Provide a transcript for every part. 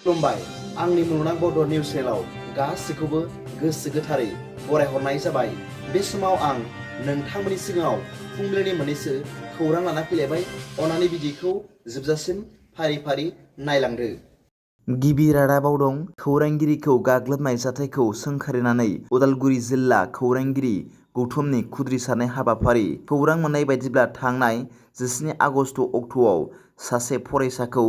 खुलुमबाय आंनि मुलुगनां बड' निउस चेनेलाव गासैखौबो गोसो गोथारै बरायहरनाय जाबाय। बे समाव आं नोंथांमोननि सिगाङाव फुंबिलिनि मोननैसो खौरां लाना फैलायबाय। अन्नानै भिडिअखौ जोबजासिम फारि फारि नायलांदो। गिबि रादाबाव दं खौरांगिरिखौ गाग्लोबनाय जाथायखौ सोंखारिनानै उदालगुरि जिल्ला खौरांगिरि गौथुमनि खुद्रिसारनाय हाबाफारि। खौरां मोननाय बायदिब्ला थांनाय 19 आगस्ट अक्ट'आव सासे फरायसाखौ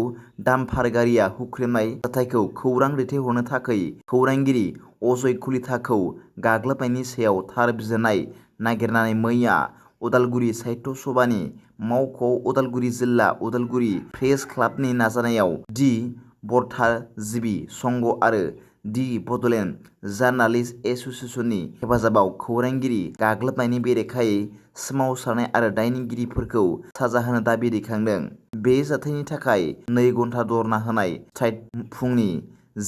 डाम्पार गारिया हुख्रेमनाय जाथायखौ खौरां दैथायहरनो थाखाय खौरांगिरि अजय कलिताखौ गाग्लोबनायनि सायाव थार बिजिरनाय नागिरनानै मैया उदालगुरि साहित्य सभानि मावख'आव उदालगुरि जिल्ला उदालगुरि प्रेस क्लाबनि नाजानायाव दि बर्ताजिबि संघ आरो दि बड'लेण्ड जार्नालिस्ट एस'सिएशननि हेफाजाबाव खौरांगिरि गाग्लोबनायनि बेरेखायै सोमावसारनाय आरो दायनिगिरिफोरखौ साजा होनो दाबि दैखांदों। बे जाथायनि थाखाय 2 घन्टा धर्ना होनाय फुंनि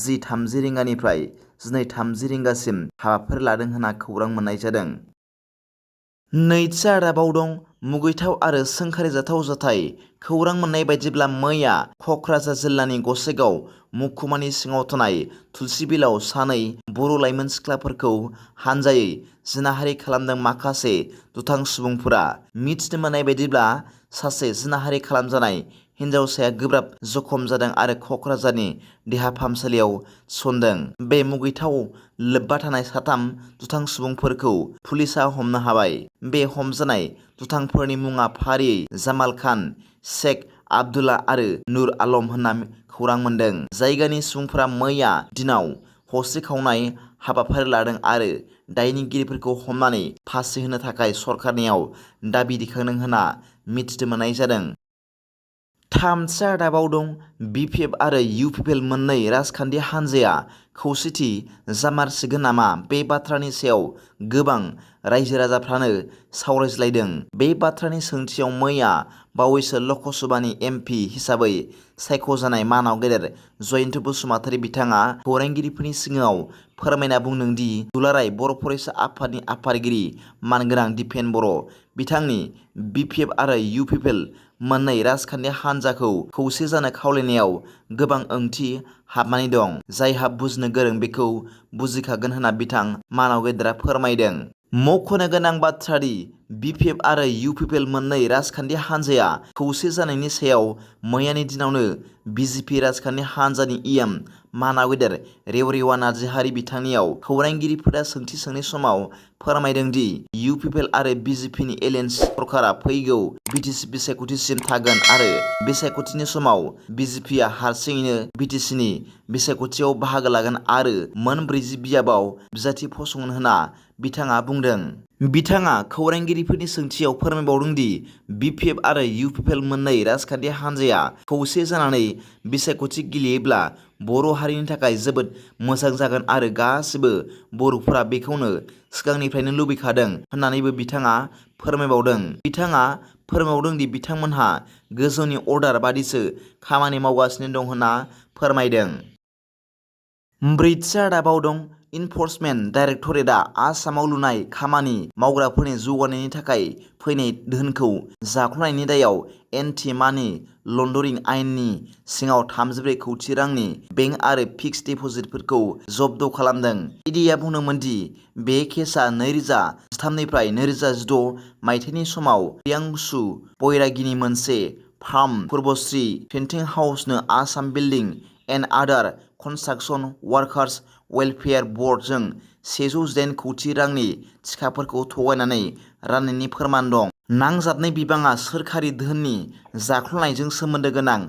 10:30 रिंगानिफ्राय 12:30 रिंगासिम हाबाफारि लादों होनना खौरां मोननाय जादों। नैथि रादाबाव दं मुगैथाव आरो सोंखारिजाथाव जाथाय। खौरां मोननाय बायदिब्ला मैया क'क्राझार जिल्लानि गसाइगाव महकुमानि सिङाव थानाय तुलसिबिलाव सानै बर' लाइमोन सिख्लाफोरखौ हानजायै जिनाहारि खालामदों माखासे दुथां सुबुंफोरा। मिथिनो मोननाय बायदिब्ला सासे जिनाहारि खालामजानाय हिन्जावसाया गोब्राब जखम जादों आरो क'क्राझारनि देहा फाहामसालियाव थिसनदों। बे मुगैथाव लोब्बा थानाय 3 दुथां सुबुंफोरखौ पुलिसआ हमनो हाबाय। बे हमजानाय दुथांफोरनि मुङा फारियै जामाल खान, शेख आब्दुल्ला आरो नुर आलम होनना खौरां मोन्दों। जायगानि सुबुंफोरा मैया दिनाव हस्रि खावनाय हाबाफारि लादों आरो दायनिगिरिफोरखौ हमनानै फासि होनो थाखाय सरकारनियाव दाबि दैखांदों होनना मिथिनो मोननाय जादों। थामथि रादाबाव दं BPF आरो UPPL मोननै राजखान्थि हान्जाया खौसेथि जामारसिगोन नामा? बे बाथ्रानि सायाव गोबां रायजो राजाफ्रानो सावरायज्लायदों। बे बाथ्रानि सोंथियाव मैया बावैसो लकसभानि MP हिसाबै सायख'जानाय मानाव गेदेर जयन्त बसुमतारी बिथाङा खौरांगिरिफोरनि सिगाङाव फोरमायना बुंदों दि दुलाराय बर' फरायसा आफादनि आफादगिरि मानगोनां दिपेन बर' बिथांनि BPF आरो UPPL मोननै राजखान्थि हान्जाखौ खौसे जानो खावलायनायाव गोबां ओंथि हाबनानै दं। जायहा बुजिनो गोरों बेखौ बुजिखागोन होनना बिथां मानाव गेदेरा फोरमायदों। मख'नो गोनां बाथ्रा दि BPF आरो UPPL मोननै राजखान्थि हान्जाया खौसे जानायनि सायाव मैयानि दिनावनो BJP राजखान्थि हान्जानि EM मानाव गेदेर रेवरेवा नार्जारी बिथांनियाव खौरांगिरिफोरा सोंथि सोंनाय समाव फोरमायदों दि UPPL आरो BJPनि एलायन्स सरकारा फैगौ BTC बिसायख'थिसिम थागोन आरो बिसायख'थिनि समाव BJPआ हारसिङैनो BTCनि बिसायख'थियाव बाहागो लागोन आरो मोन 40 बियाबाव बिजाथि फसंगोन होनना बिथाङा बुंदों। बिथाङा खौरांगिरिफोरनि सोंथियाव फोरमायबावदों दि BPF आरो UPPL मोननै राजखान्थि हान्जाया खौसे जानानै बिसायख'थि गेलेयोब्ला बर' हारिनि थाखाय जोबोद मोजां जागोन आरो गासिबो बर'फोरा बेखौनो सिगांनिफ्रायनो लुबैखादों होननानैबो बिथाङा फोरमायबावदों। बिथाङा फोरमायबावदों दि बिथांमोनहा गोजौनि अर्डार बादिसो खामानि मावगासिनो दं होनना फोरमायदों। ब्रैथि रादाबाव दं इनफर्समेन्ट डाइरेक्टरेटआ आसामाव लुनाय खामानि मावग्राफोरनि जौगानायनि थाखाय फैनाय धोनखौ जाख्ल'नायनि दायाव एन्टि मानि लन्डारिं आयेननि सिङाव 34 कौटि रांनि बेंक आरो फिक्स्ड डिप'जिटफोरखौ जब्द खालामदों। इडिआ बुंदोंमोन दि बे केसआ 2013 निफ्राय 2016 मायथाइनि समाव प्रियांशु बैरागीनि मोनसे फार्म पुर्बश्री पेन्टिं हाउसनो Assam building and other construction workers welfare बर्डजों 108 कौटि रांनि थिखाफोरखौ थगायनानै राननायनि फोरमान दं। नांजाबनाय बिबाङा सोरखारि धोननि जाख्ल'नायजों सोमोन्दो गोनां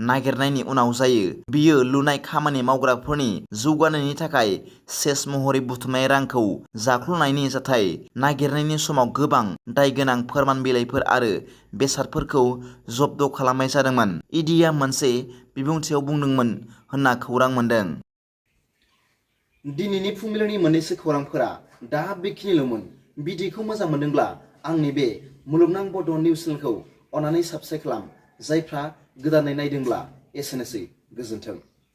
नागिरनायनि उनाव जायो। बियो लुनाय खामानि मावग्राफोरनि जौगानायनि थाखाय सेस महरै बुथुमनाय रांखौ जाख्ल'नायनि जाथाय नागिरनायनि समाव गोबां दायगोनां फोरमान बिलाइफोर आरो बेसादफोरखौ जब्द खालामनाय जादोंमोन। इडिआ मोनसे बिबुंथियाव बुंदोंमोन होनना खौरां मोन्दों। दिनैनि फुंबिलिनि मोननैसो खौरांफोरा दा बेखिनिल'मोन। भिडिअखौ मोजां मोनदोंब्ला आंनि बे मुलुगनां बड' निउस चेनेलखौ अन्नानै साबस्क्राइब खालाम। जायफ्रा गोदानै नायदोंब्ला एसेनोसै, गोजोन्थों।